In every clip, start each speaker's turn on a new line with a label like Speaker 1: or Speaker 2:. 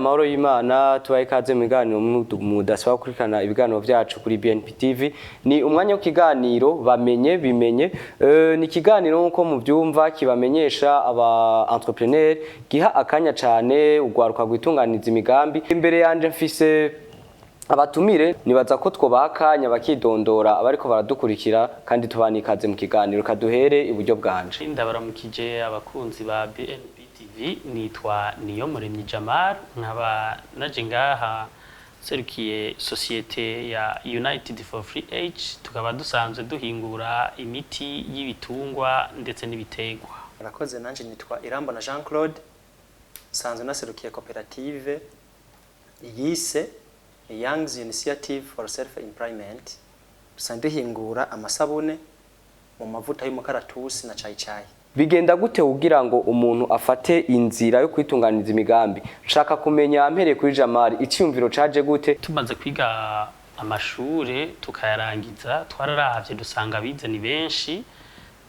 Speaker 1: Amahoro y'Imana, tubaye ikaze mu biganiro mudasaba gukurikirana ibiganiro vyacu kuri BNP TV. Ni umwanya w'ikiganiro Bamenye Bimenye. Ni ikiganiro nk'uko muvyumva kibamenyesha aba entrepreneur, giha akanya cane ugwaruka rwitunganiza imigambi. Imbere yanje mfise abatumire, nibaza ko twobaha akanya bakidondora abariko baradukurikira, kandi tubaha ikaze mu kiganiro. Kaduhere iburyo bwanje.
Speaker 2: Ndabaramukije abakunzi ba BNB TV, nitwa Niyomuremyi Jamal, nkaba naje ngaha serukiye société ya United for Free Age, tukaba dusanzwe duhingura imiti y'ibitungwa ndetse n'ibiterwa.
Speaker 3: Murakoze, nanje nitwa Irambona Jean Claude, nsanzwe naserukiye koperative yise Youngs Initiative for Self Employment. Dusanzwe duhingura amasabune mu mavuta y'umukaratusi na cayi cayi.
Speaker 1: Bigenda gute kugira ngo umuntu afate inzira yo kwitunganiza imigambi? Nshaka kumenya mpereye kuri Jamali, iciyumviro caje gute?
Speaker 2: Tumaze kwiga amashure tukayarangiza, twararavye dusanga abize ni benshi,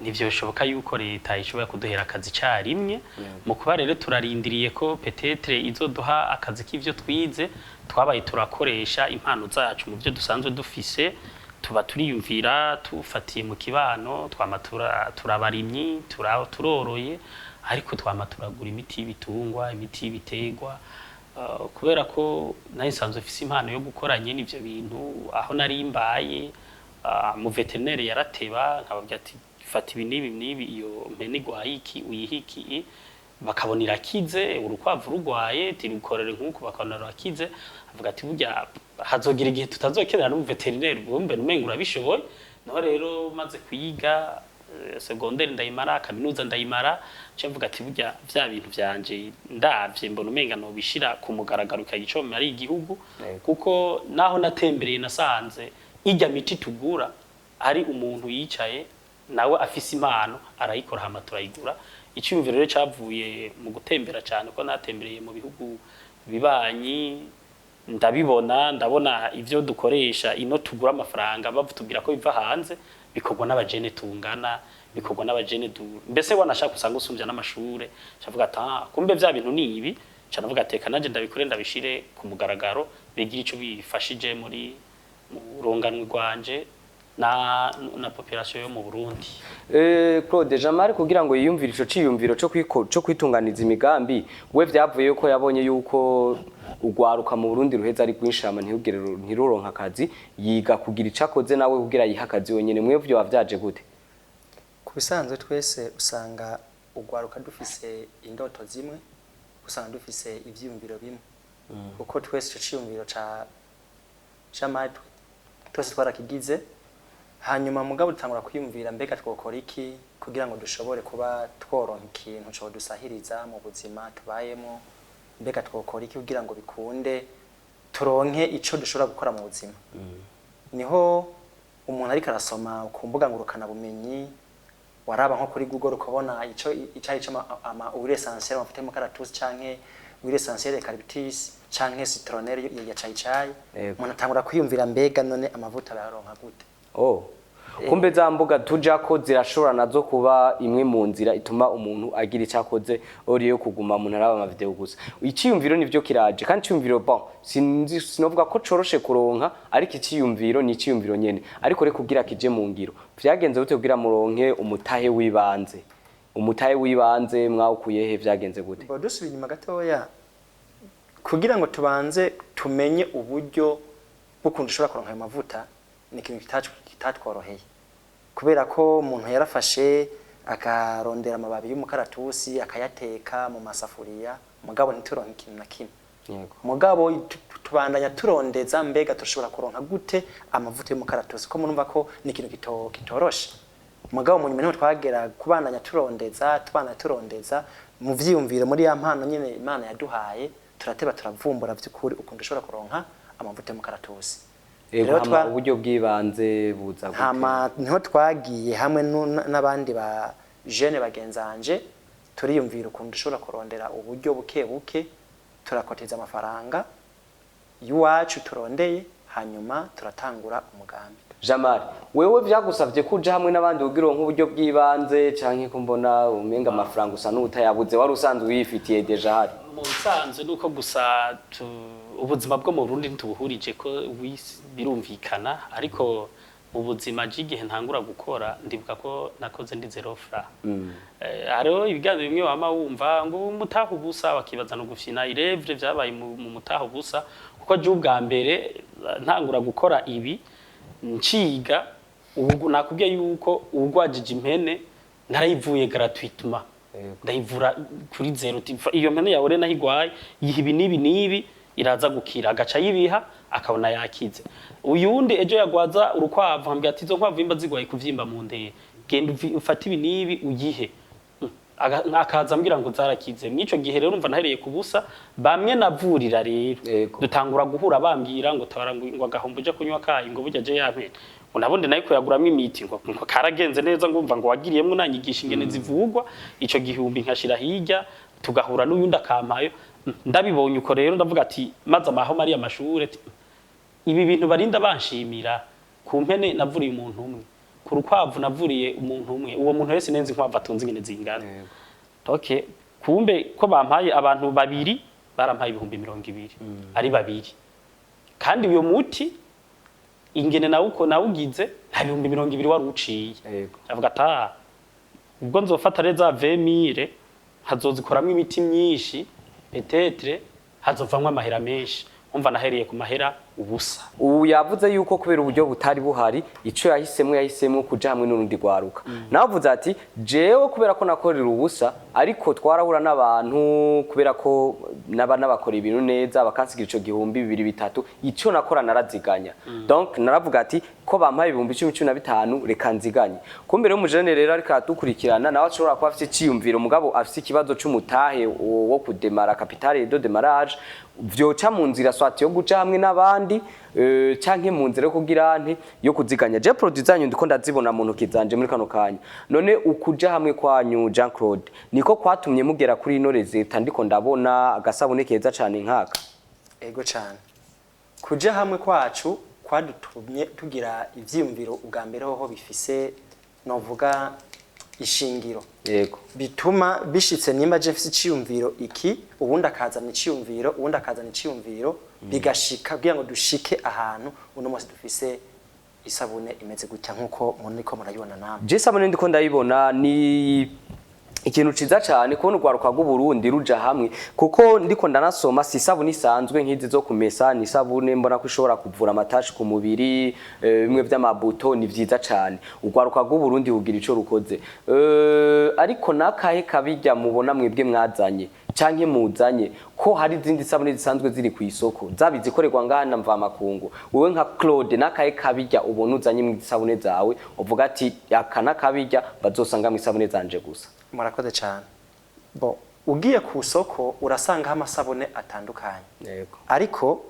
Speaker 2: ntivyoshoboka yuko leta ishobora kuduhera akazi carimwe. Mu kuba rero turarindiriye ko peut-être izoduha akazi k'ivyo twize, twabaye turakoresha impano zacu mu byo dusanzwe dufise. Tuba turiyumvira tufatiye mu kibano, twama turabarimyi, turoroye, ariko twama turagura imiti y'ibitungwa, imiti y'ibiterwa. Kubera ko nari nsanzwe mfise impano yo gukora nyene ivyo bintu, aho nari mbaye, mu vétérinaire yarateba nkababwira ati: "Fata ibi n'ibi n'ibi, iyo mpene igwaye iki, uyihe iki," bakabona irakize. Urukwavu rugwaye, tirukorere nk'uku, bakabona rurakize. Avuga ati: "Burya hazogira igihe tutazokenera n'umu vétérinaire, bumbe umenga urabishoboye." Naho rero maze kwiga secondaire ndayimara, kaminuza ndayimara, nca mvuga ati: "Burya vya bintu vyanje ndavye mbona umenga nobishira ku mugaragaro ikagicomera ari igihugu." Kuko naho natembereye nasanze irya miti tugura ari umuntu yicaye nawe afise impano arayikora, hama turayigura. Icyumviro rero cavuye mu gutembera cyane, ko natembereye mu bihugu bibanyi ndabibona, ndabona ivyo dukoresha ino tugura amafaranga bavutubwira ko biva hanze, bikorwa n'abajene tungana, bikorwa n'abajene du mbese wanashaka usanga usumbya n'amashure. Cavuga ati: "Ah, kumbe vya bintu ni ibi." Canavuga ati: "Reka nanje ndabikore, ndabishire ku mugaragaro, bigira ico bifashije muri mu runganwe rwanje na population yo mu Burundi."
Speaker 1: Claude, Jamari kugira ngo yiyumvire ico ciyumviro cyo kwitunganiza imigambi, we vyavuye ko yabonye yuko ugwaruka mu Burundi ruheza ari rwinshi hama ntihugere ntiruronka akazi, yiga kugira ico akoze nawe kugira yihe akazi wenyene. Mwe vyo wavyaje gute?
Speaker 3: Ku bisanzwe twese usanga ugwaruka dufise indoto zimwe, usanga dufise ivyiyumviro bimwe, kuko twese ico ciyumviro ca c'amatwi twese twarakigize. Hanyuma mugabo dutangura kwiyumvira: mbega twokora iki kugira ngo dushobore kuba tworonka ikintu codusahiriza mu buzima tubayemo? Mbega twokora iki kugira ngo bikunde turonke ico dushobora gukora mu buzima? Niho umuntu ariko arasoma ku mbuga ngurukanabumenyi, waraba nko kuri Google ukabona ico icari ico ama huile essentielle, amavuta y'umukaratusi canke huile essentielle eucalyptus canke citronnelle ya cayi cayi. Umuntu atangura kwiyumvira: mbega none amavuta bayaronka gute?
Speaker 1: Oh. Kumbe za mbuga tujako zirashobora nazo kuba imwe mu nzira ituma umuntu agira icyo akoze ori yo kuguma umuntu araba ama vidéo gusa. Iciyumviro nivyo kiraje, kandi iciyumviro, bon, sinzi, sinovuga ko coroshe kuronka, ariko iciyumviro ni iciyumviro nyene. Ariko reko kugira kije mu ngiro, vyagenze gute kugira muronke umutahe w'ibanze? Umutahe w'ibanze mwawukuye he? Vyagenze gute?
Speaker 3: Bo dusubiye inyuma gatoya, kugira ngo tubanze tumenye uburyo bw'ukuntu dushobora kuronka ayo mavuta, ni ikintu kitatworoheye, kubera ko umuntu yarafashe akarondera amababi y'umukaratusi akayateka mu masafuriya, mugabo ntituronke ikintu na kimwe. Mugabo tubandanya turondeza: mbega turashobora kuronka gute amavuta y'umukaratusi? Ko murumva ko ni ikintu kitoroshe. Mugabo mu nyuma niho twagera kubandanya turondeza, tubandanya turondeza mu vyiyumviro, muri ya mpano nyine Imana yaduhaye, turateba turavumbura vy'ukuri ukuntu dushobora kuronka amavuta y'umukaratusi.
Speaker 1: Yego.
Speaker 3: Rero
Speaker 1: Hama uburyo bw'ibanze buza gute?
Speaker 3: Hama niho twagiye hamwe n'abandi ba jeunes bagenzanje, turiyumvira ukuntu dushobora kurondera uburyo buke buke, turakoteza amafaranga y'iwacu turondeye, hanyuma turatangura umugambi.
Speaker 1: Jamari, wewe vyagusavye kuja hamwe n'abandi kugira uronke uburyo bw'ibanze, canke ko mbona umenga amafaranga usa n'utayabuze, wari usanzwe uyifitiye déjà hari?
Speaker 2: Mu bisanzwe nuko gusa ubuzima bwo mu Burundi ntitubuhurije ko birumvikana, ariko ubuzima igihe ntangura gukora ndibuka ko nakoze ndi zéro franc. Hariho ibiganiro bimwe wama wumva ngo umutaha ubusa, bakibaza no gufyina irevre vyabaye mu mutaha ubusa, kuko je ubwa mbere ntangura gukora ibi nciga, ubu nakubwiye yuko ubugwajije impene narayivuye gratuitement, ndayivura kuri zéro. Uti, iyo mpene yawe rero naho igwaye, yiha ibi n'ibi n'ibi, iraza gukira." Agaca yibiha, akabona yakize. Uyundi ejo yagwaza urukwavu, ambwira ati: "Izo nkwavu imba zigwaye kuvyimba mu ndeye, genda ufate ibi n'ibi uyihe." Akaza ambwira ngo zarakize. Mw'ico gihe rero umva nahereye ku busa. Bamwe navurira rero dutangura guhura, bambwira ngo tabara, ngo agahombo uje kunywa kayi, ngo burya je yampene, ngo nabundi nayo kuyaguramwo imiti, ngo karagenze neza, ngo umva ngo wagiriyemwo nanyigisha ingene zivugwa. Ico gihumbi nkashira hirya, tugahura n'uyundi akampayo. Ndabibonye uko rero ndavuga ati maze amaho mari amashure ati, ibi bintu barinda banshimira ku mpene navuriye umuntu umwe, ku rukwavu navuriye umuntu umwe, uwo muntu wese nenzi inkwavu atunze ingene zingana. Okay, kumbe ko bampaye abantu babiri, barampaye 20,000 ari babiri, kandi uyo muti ingene nawe uko nawugize nta 20,000 wari uciye. Avuga ati: "Ah, ubwo nzofata rero za 20 000 nkazozikoramwo imiti myinshi, peut-être hazovamwo amahera menshi." Umva nahereye ku mahera ubusa.
Speaker 1: Ubu yavuze yuko kubera uburyo butari buhari, ico yahisemwo kuja hamwe n'urundi rwaruka. Nawe avuze ati: "Jewe kubera ko nakorera ubusa, ariko twarahura n'abantu, kubera ko naba nabakora ibintu neza bakansigira ico gihumbi, bibiri, bitatu, ico nakora naraziganya." Donc naravuga ati: "Ko bampaye 10,000, 15, reka nziganye." Kumbe rero umujene rero ariko aradukurikirana, nawe ashobora kuba afise iciyumviro, mugabo afise ikibazo c'umutahe wo kudemara, capital de démarrage, vyoca mu nzira soit yo guca hamwe n'abandi canke mu nzira yo kugira nte, yo kuziganya. Je produit zanyu ndiko ndazibona mu ntoki zanje muri kano kanya. None ukuja hamwe kwanyu, Jean Claude, niko kwatumye mugera kuri ino résultat ndiko ndabona, agasabune keza cane nkaka?
Speaker 3: Ego cyane, kuja hamwe kwacu kwadutumye tugira ivyiyumviro ubwa mbere hoho bifise novuga ishingiro, bituma bishitse nimba je mfise iciyumviro iki, ubundi akazana iciyumviro, ubundi akazana iciyumviro, bigashika kugira ngo dushike ahantu uno munsi dufise isabune imeze gutya nkuko muriko murayibona namwe.
Speaker 1: Je sabune ndiko ndayibona, ni ikintu ciza cane kubona urwaruka rw'Uburundi ruja hamwe, kuko ndiko ndanasoma si isabune isanzwe nk'izi zo kumesa, ni isabune mbona ko ishobora kuvura ama taches ku mubiri, bimwe vy'amabuto. Ni vyiza cane urwaruka rw'Uburundi kugira ico rukoze. Ariko nakahe kabirya mubona mwebwe mwazanye canke muzanye, ko hari izindi sabune zisanzwe ziri ku isoko, zaba izikorerwa ngaha na mvamakungu? Wewe nka Claude, nakahe kabirya ubona uzanye mu isabune zawe, uvuga ati: "Aka nakabirya bazosanga mu isabune zanje gusa"?
Speaker 3: Murakoze cyane. Bo ugiye ku isoko urasangaho amasabune atandukanye, ariko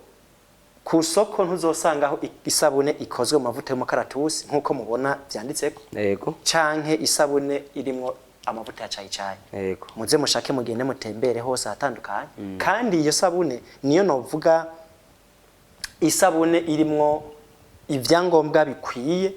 Speaker 3: ku isoko ntuzosangaho isabune ikozwe mu mavuta y'umukaratusi nk'uko mubona vyanditseko, canke isabune irimwo amavuta ya cayi cayi. Muze mushake, mugende mutembere hose ahatandukanye. Kandi iyo sabune niyo novuga isabune irimwo ibyangombwa bikwiye,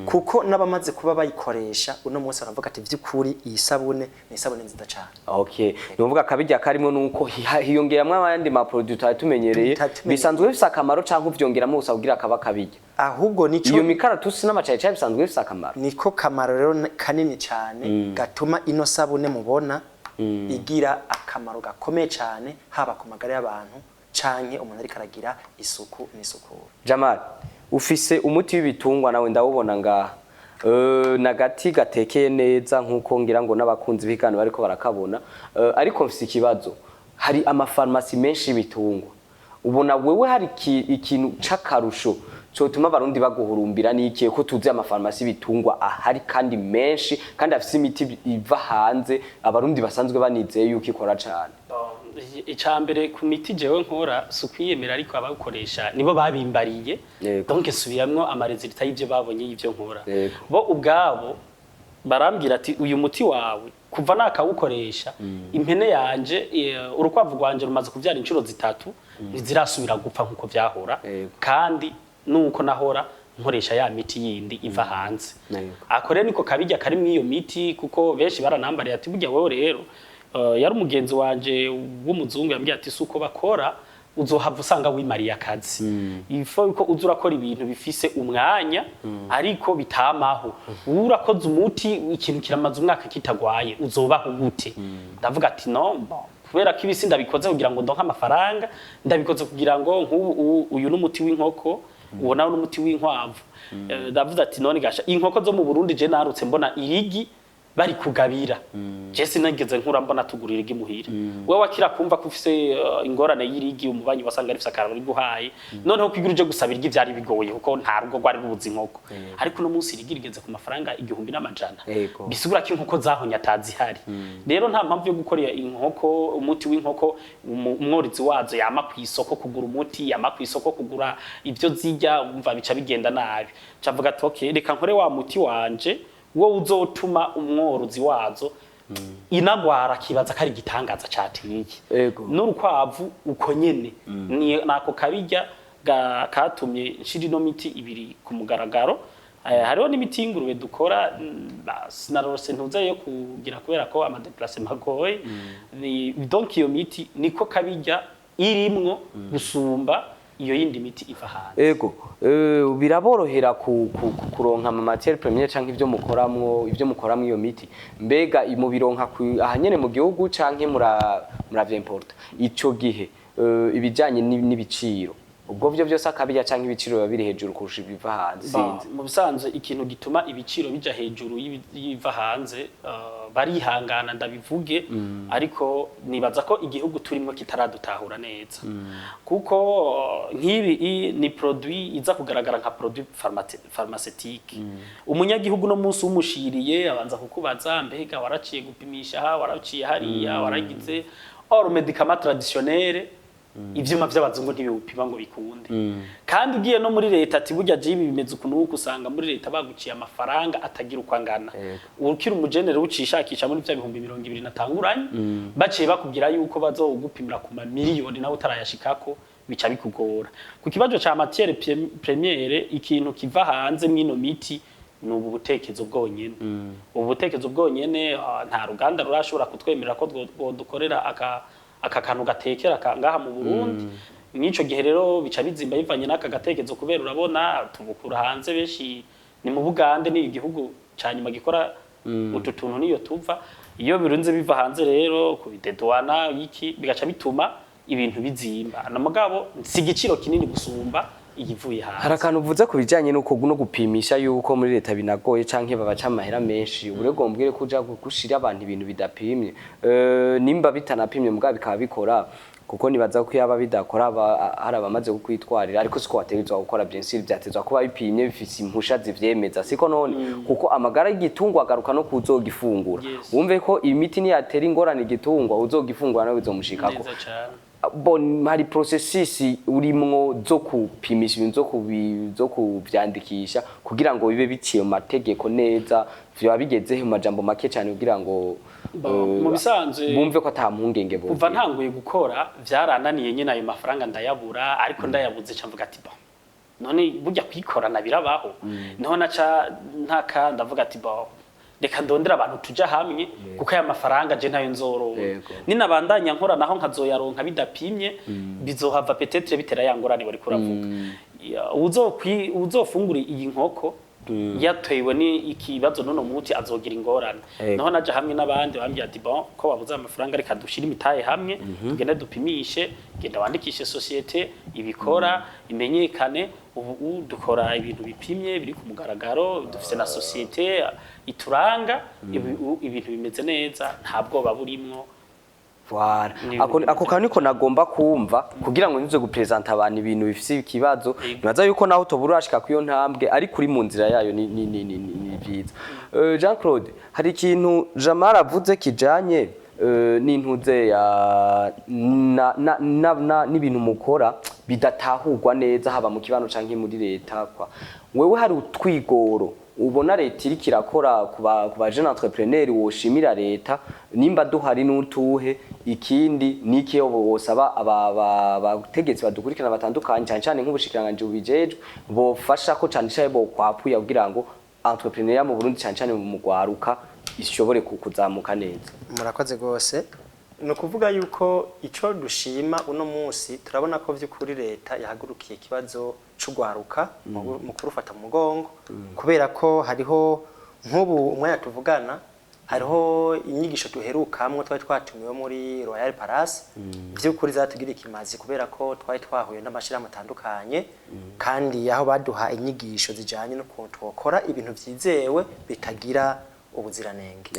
Speaker 3: kuko n'abamaze kuba bayikoresha uno munsi baravuga ati: "By'ukuri iyi sabune ni isabune nziza cyane."
Speaker 1: Okay, ni ukuvuga akabirya karimo nuko hiyongeramwo ayandi ma produit tutari tumenyereye.
Speaker 3: Tutari tumenyereye.
Speaker 1: Bisanzwe bifise akamaro, canke uvyongeramo gusa kugira akaba kabirya?
Speaker 3: Ahubwo nico
Speaker 1: Iyo mikaratusi n'amacayicayi bisanzwe bifise akamaro.
Speaker 3: Niko kamaro rero kanini cyane gatuma ino sabune mubona igira akamaro gakomeye cyane, haba ku magara y'abantu canke umuntu ariko aragira isuku n'isukura.
Speaker 1: Jamal, ufise umuti w'ibitungwa nawe ndawubona ngaha. Nagati gatekeye neza nkuko ngira ngo n'abakunzi b'igano bariko barakabona. Ariko mfise ikibazo, hari amafarumasi menshi y'ibitungwa. Ubona wewe hari ikintu c'akarusho cotuma abarundi baguhurumbira n'ikihe, ko tuzi amafarumasi y'ibitungwa ahari kandi menshi, kandi afise imiti iva hanze abarundi basanzwe banizeye yuko ikora cane?
Speaker 2: Icya mbere ku miti jewe nkora si ukwiyemera, ariko abawukoresha nibo babimbariye. Donc subiramwo ama résultats y'ivyo babonye y'ivyo nkora. Bo ubwabo barambwira ati: "Uyu muti wawe kuva nakawukoresha, impene yanje, urukwavu rwanje rumaze kuvyara inshuro zitatu, ntizirasubira gupfa nkuko vyahora." Kandi nuko nahora Nkoresha ya miti yindi iva hanze.
Speaker 1: Yego.
Speaker 2: Ako rero niko kabijya kari muri iyo miti, kuko benshi baranambariye ati burya wowe rero, yari umugenzi wanje w'umuzungu yambwiye ati suko bakora, uzohava usanga wimariye akazi. Ifo ko uza urakora ibintu bifise umwanya ariko bitamaho. Uba urakoze umuti, ikintu kiramaze umwaka kitagwaye, uzobaho gute? Ndavuga ati no, bon, kubera ko ibisi ndabikoze kugira ngo ndonke amafaranga, ndabikoze kugira ngo nk'ubu uyu n'umuti w'inkoko, uwo nawe n'umuti w'inkwavu. Ndavuze ati none gasha, inkoko zo mu Burundi, je narutse mbona irigi bari kugabira, je sinageze nkura mbona tugurira igi muhira. Wewe wakira kumva ko ufise ingorane y'irigi, umubanyi wasanga rifise akararo riguhaye. Noneho kugira uje gusaba irigi vyari bigoye, kuko nta rugo rwari rubuze inkoko. Ariko uno munsi irigi rigeze ku mafaranga 1500. Bisigura ko inkoko zahonye atazihari. Rero nta mpamvu yo gukora inkoko umuti w'inkoko, umworozi wazo yama ku isoko kugura umuti, yama ku isoko kugura ibyo zirya, umva bica bigenda nabi. Cavuga ati okay, reka nkore wa muti wanje wo uzotuma umworozi wazo inagwara akibaza ko ari igitangaza cateye. N'urukwavu uko nyene. Ni nako kabirya katumye nshira ino miti ibiri ku mugaragaro. Hariho n'imiti y'ingurube dukora, sinarose ntuze yo kugira kubera ko ama déplacement agoye. Donc iyo miti niko kabirya irimwo gusumba iyo yindi miti iva hanze.
Speaker 1: Ego, biraborohera kuronka ama matière première canke ivyo mukoramwo iyo miti? Mbega mubironka aha nyene mu gihugu canke muravyimporta? Ico gihe ibijanye n'ibiciro, ubwo vyo vyose akabirya canke ibiciro biba biri hejuru kurusha ibiva hanze? Sinzi.
Speaker 2: Mu bisanzwe ikintu gituma ibiciro bija hejuru y'ibiva hanze, barihangana ndabivuge, ariko nibaza ko igihugu turimo kitaradutahura neza, kuko nk'ibi ni produit iza kugaragara nka produit pharmaceutique. Umunyagihugu no munsi umushiriye abanza kukubaza: mbega waraciye gupimisha aha, waraciye hariya, waragize? Or médicament traditionnel, ivyuma vy'abazungu ntibiwupima ngo bikunde. Kandi ugiye no muri leta ati burya jibi bimeze ukuntu uku, usanga muri leta baguciye amafaranga atagira uko angana. Ukiri umujenere ucishakisha muri vya 20,000 natanguranye, baciye bakubwira yuko bazogupimira ku mamiliyoni nawe utarayashikako, bica bikugora. Ku kibazo ca matière première, ikintu kiva hanze mw'ino miti ni ubu butekezo bwonyene. Ubu butekezo bwonyene, nta ruganda rurashobora kutwemerera ko dukorera aka kantu gatekera ngaha mu Burundi. Mw'ico gihe rero bica bizimba bivanye n'aka gatekezo, kubera urabona tubukura hanze, benshi ni mu Bugande, ni igihugu ca nyuma gikora utu tuntu, niyo tuva. Iyo birunze biva hanze rero kubidedwana iki, bigaca bituma ibintu bizimba. Na mugabo si igiciro kinini gusumba iyivuye hanze.
Speaker 1: Hari akantu uvuze ku bijanye n'uko no gupimisha, yuko muri leta binagoye canke babaca amahera menshi. Ubu mbwire ko uja gushira abantu ibintu bidapimye, nimba bitanapimye mugabo bikaba bikora, kuko nibaza ko yaba bidakora hari abamaze kukwitwarira, ariko siko wategerezwa gukora. Bien sûr vyatezwa kuba bipimye, bifise impusha zivyemeza, siko none? Kuko amagara y'igitungwa agaruka no kuzogifungura. Wumve ko imiti niyatera ingorane igitungwa, uzogifungura nawe bizomushikako.
Speaker 2: Neza cane.
Speaker 1: Bon, hari processus urimwo zo kupimisha ibintu, zo kuvyandikisha kugira ngo bibe biciye mu mategeko neza. Vyoba bigezehe mu majambo make cyane kugira ngo
Speaker 2: Mu bisanzwe
Speaker 1: bumve ko ata mpungenge
Speaker 2: kuva
Speaker 1: bogira?
Speaker 2: Ntanguye gukora vyarananiye nyene, ayo mafaranga ndayabura. Ariko ndayabuze ca mvuga ati bon, none burya kwikorana birabaho. Niho naca ntaka ndavuga ati bon, reka ndondere abantu tuja hamwe, kuko aya mafaranga je ntayo nzoronka. Ninabandanya nkora naho nkazoyaronka bidapimye, bizohava peut-être bitera ya ngorane bari kuravuga. Uzofungura iyi nkoko yatewe ni ikibazo none muti azogira ingorane. Naho naja hamwe n'abandi bambwiye ati bon, ko wabuze amafaranga, reka dushire imitahe hamwe, tugende dupimishe, genda wandikishe société ibikora imenyekane. Ubu dukora ibintu bipimye biri ku mugaragaro, dufise na société ituranga. Ibintu bimeze neza, nta bwoba burimwo.
Speaker 1: Voilà.
Speaker 2: Ni
Speaker 1: Ako kantu niko nagomba kumva kugira ngo ntuze gupresenta abantu ibintu bifise ikibazo. Nibaza yuko naho utobura urashika kuyo ntambwe, ariko uri mu nzira yayo, ni vyiza. Jean Claude, hari ikintu Jamal avuze kijanye n'intuze ya na, na, na, na n'ibintu mukora bidatahurwa neza, haba mu kibano canke muri leta kwa. Wewe hari utwigoro ubona leta iriko irakora ku ba jeune entrepreneur woshimira leta? Nimba duhari n'utuhe? Ikindi ni iki bosaba abategetsi badukurikirana batandukanye, cyane cyane nk'ubushikiranganji bubijejwe, bofasha ko cyane cyane bokwapuya kugira ngo entrepreneuriat mu Burundi, cyane cyane mu gwaruka, ishobore kuzamuka neza?
Speaker 3: Murakoze rwose. Ni ukuvuga yuko icyo dushima uno munsi, turabona ko by'ukuri leta yahagurukiye ikibazo c'ugwaruka mu kurufata mu mugongo, kubera ko hariho nk'ubu umwanya tuvugana hariho inyigisho duherukamwo twari twatumiwe muri Royal Palace. By'ukuri zatugiriye ikimazi, kubera ko twari twahuye n'amashirahamwe atandukanye, kandi aho baduha inyigisho zijanye n'ukuntu twokora ibintu vyizewe bitagira ubuziranenge.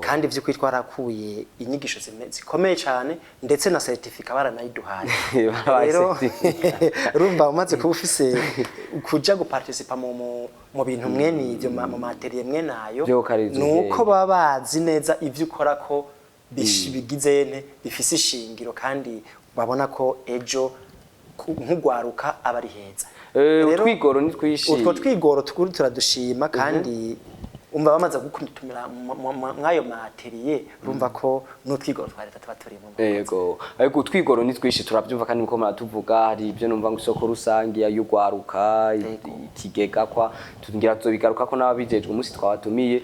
Speaker 3: Kandi by'ukuri twarakuye inyigisho zikomeye cyane, ndetse na certificat baranayiduhaye.
Speaker 1: Barabahaye
Speaker 3: Rero
Speaker 1: certificat.
Speaker 3: urumva umaze kuba ufise kuja guparticipa mu bintu mwene ivyo, mu ma atelier mwene ayo,
Speaker 1: Vyo kariza
Speaker 3: nuko
Speaker 1: ubwenge.
Speaker 3: baba bazi neza ivyo ukora ko bigize nte bifise ishingiro, kandi babona ko ejo nk'ugwaruka aba ari heza. Rero,
Speaker 1: Utwigoro ni twishi.
Speaker 3: Utwo twigoro tukuri turadushima, kandi umva bamaze gukutumira mw'ayo ma atelier, urumva ko n'utwigoro twa leta tuba turimo.
Speaker 1: Yego, ariko utwigoro ni twishi, turabyumva, kandi muko muratuvuga. Hari ibyo numva ngo isoko rusange y'ugwaruka, ikigega, kwa tugira tuzobigaruka ko n'ababijejwe umunsi twabatumiye.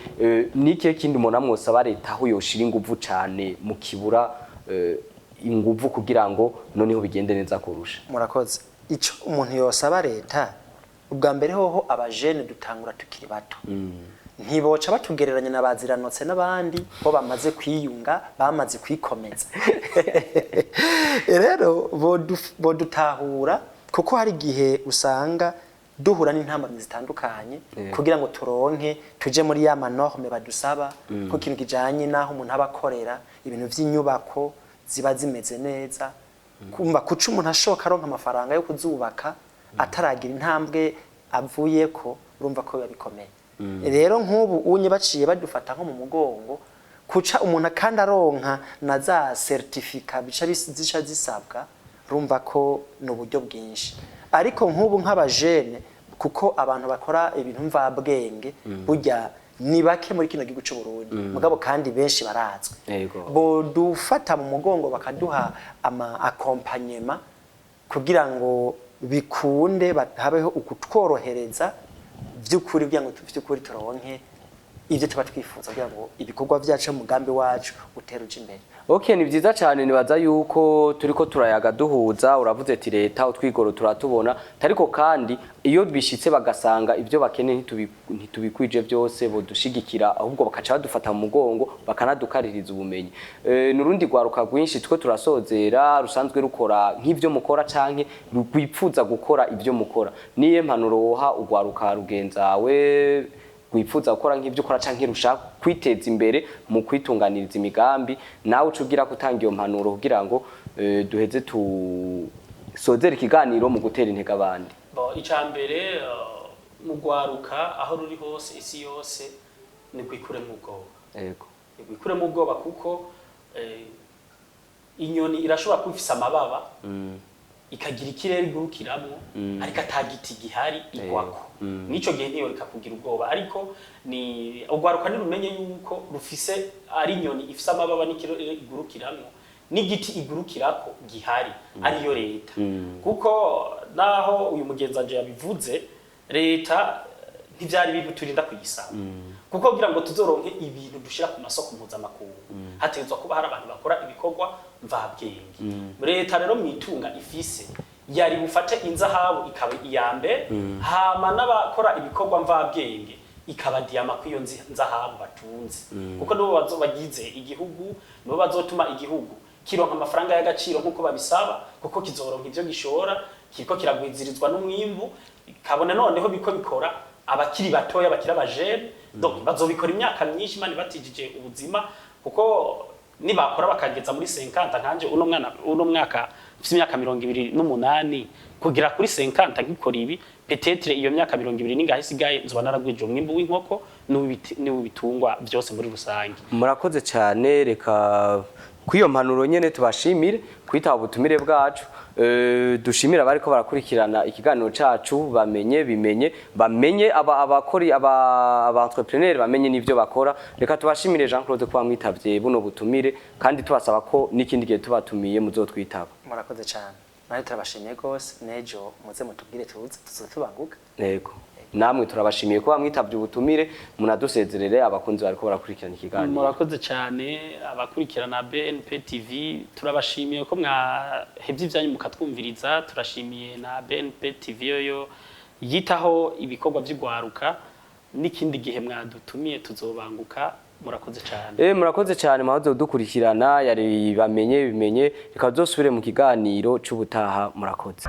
Speaker 1: N'ikihe kindi umuntu amwosaba leta aho yoshira inguvu cane mu kibura inguvu kugira ngo noneho bigende neza kurusha?
Speaker 3: Murakoze. Ico umuntu yosaba leta, ubwa mbere hoho, abajene dutangura tukiri bato, ntiboca batugereranya na baziranotse n'abandi bo bamaze kwiyunga, bamaze kwikomeza. Rero bodutahura, kuko hari igihe usanga duhura n'intambamyi zitandukanye kugira ngo turonke tuje muri ya ma normes badusaba, ko ikintu kijanye n'aho umuntu aba akorera, ibintu vy'inyubako ziba zimeze neza, kumva kuca umuntu ashoka aronka amafaranga yo kuzubaka ataragira intambwe avuyeko, urumva ko biba bikomeye. Rero nk'ubu unye baciye badufata nko mu mugongo, kuca umuntu kandi aronka na za certificat bica zica zisabwa, urumva ko ni uburyo bwinshi. Ariko nk'ubu nk'abajene, kuko abantu bakora ibintu mvabwenge burya ni bake muri kino gihugu c'u Burundi, mugabo kandi benshi barazwi, bodufata mu mugongo bakaduha ama accompagnement kugira ngo bikunde, habeho ukutworohereza by'ukuri, kugira ngo by'ukuri turonke ibyo tuba twifuza, kugira ngo ibikorwa byacu, umugambi wacu utere uja imbere.
Speaker 1: Okay, ni vyiza cyane. Nibaza yuko turiko turayaga duhuza. Uravuze ati leta utwigoro turatubona, ariko kandi iyo bishitse bagasanga ibyo bakeneye ntitubikwije byose, bodushigikira, ahubwo bakaca badufata mu mugongo, bakanadukaririza ubumenyi. Nurundi rwaruka rwinshi twe turasozera rusanzwe rukora nk'ivyo mukora canke rwipfuza gukora ibyo mukora. Niye mpanuro woha urwaruka rugenzawe rwifuza gukora nk'ibyo ukora canke rushaka kwiteza imbere mu kwitunganiriza imigambi? Nawe uca ugira gutanga iyo mpanuro kugira ngo duheze tusozere ikiganiro mu gutera intege abandi.
Speaker 2: Bon, icya mbere, mu rwaruka aho ruri hose, isi yose, ni rwikuremo ubwoba. Ni rwikuremo ubwoba, kuko inyoni irashobora kuba ifise amababa, ikagira ikirere igurukiramwo, ariko ata giti gihari igwako. N'ico gihe ntiyoreka kugira ubwoba. Ariko ni urwaruka nirumenye yuko rufise ari inyoni ifise amababa n'ikirere igurukiramwo, n'igiti igurukirako gihari, ariyo leta. Kuko naho uyu mugenzi wanje yabivuze, leta ntivyari ibintu turinda kuyisaba, kuko kugira ngo tuzoronke ibintu dushira ku masoko mpuzamakungu hategerezwa kuba hari abantu bakora ibikorwa mvabwenge. Leta rero mwitunga ifise yari bufate inzahabu ikaba iya mbere, hama n'abakora ibikorwa mvabwenge ikaba diyama kw'iyo nzahabu batunze, kuko nibo bagize igihugu, nibo bazotuma igihugu kironka amafaranga y'agaciro nk'uko babisaba, kuko kizoronka ivyo gishora kiriko kiragwizirizwa n'umwimbu. Kabone noneho biko bikora abakiri batoya, bakiri abajene, donc bazobikora imyaka myinshi Imana ibatijije ubuzima, kuko nibakora bakageza muri 50 nkanje uno mwana, uno mwaka mfise imyaka 28, kugera kuri 50 nkikora ibi, peut-être iyo myaka 20 ningahe isigaye nzoba naragwije umwimbu w'inkoko n'uw'ibitungwa byose muri rusange.
Speaker 1: Murakoze cyane. Reka kuri iyo mpanuro nyene tubashimire kwitaba ubutumire bwacu. Dushimira abariko barakurikirana ikiganiro cacu bamenye bimenye, bamenye aba abakori, aba entrepreneur, bamenye n'ivyo bakora. Reka tubashimire, Jean Claude, kuba mwitavye buno butumire, kandi tubasaba ko n'ikindi gihe tubatumiye muzotwitaba.
Speaker 3: Murakoze cyane, nawe turabashimiye rwose. N'ejo muze mutubwire tuze, tuzoza tubanguka.
Speaker 1: Yego, namwe turabashimiye kuba mwitavye ubutumire. Munadusezerere abakunzi bariko barakurikirana ikiganiro.
Speaker 2: Murakoze cyane, abakurikirana BNP TV, turabashimiye ko mwahevye ibyanyu mukatwumviriza. Turashimiye na BNP TV yoyo yitaho ibikorwa vy'ugwaruka. N'ikindi gihe mwadutumiye tuzobanguka. Murakoze cyane.
Speaker 1: Murakoze cyane, mwahoze dukurikirana, yari bamenye bimenye. Reka tuzosubire mu kiganiro c'ubutaha. Murakoze.